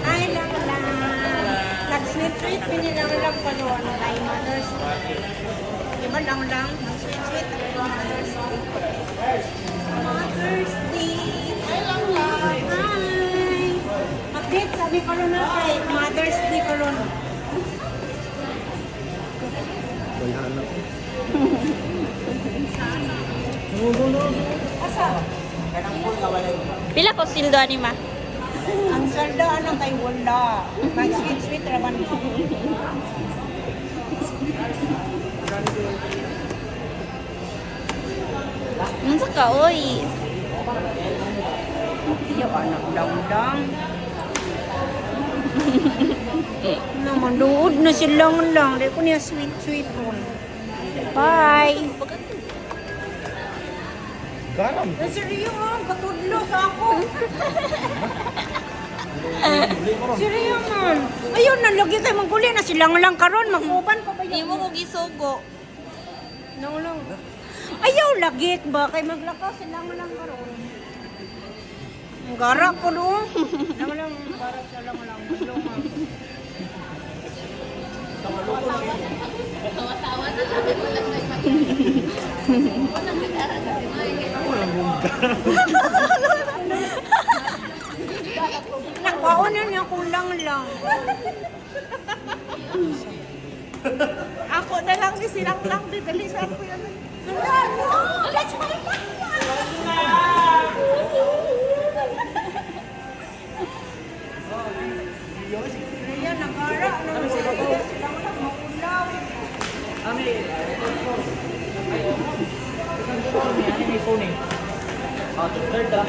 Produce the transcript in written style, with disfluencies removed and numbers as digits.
Ay, lang lang. Nag-sweet sweet, pinilang lang pa noon. Ay, Mother's Day. Di ba lang lang? Nag-sweet sweet. Mother's Day. Mother's Day. Ay, lang lang. Hi. Update, sabi ko na kay Mother's Day karon. Asa? Pila ko sildo ani ma? Ang salda anang kay wala. Mag sweet sweet raman ko. Unsa ka oy? Yo anak dangdang. Naman duod na silang lang. Di ko niya sweet sweet ron. Bye. Garam. Ang seryo man, katudlo sa ako. Seryo man. Ayun na lagi kay mangguli na silang lang karon mag-uban pa ba yun? Imo ko gisugo. Nang lang. Ayaw lagi ba kay maglakaw silang lang karon. Ang gara ko do. Nang lang gara sa lang lang. Lunga. Nakwaon na niya kulang lang. Ako na lang ni silang lang didali sa ako yan. Let's go! Ayan, nagara. Ano sila? Silang lang, maulaw. Ano may phone eh? Oh, third ah.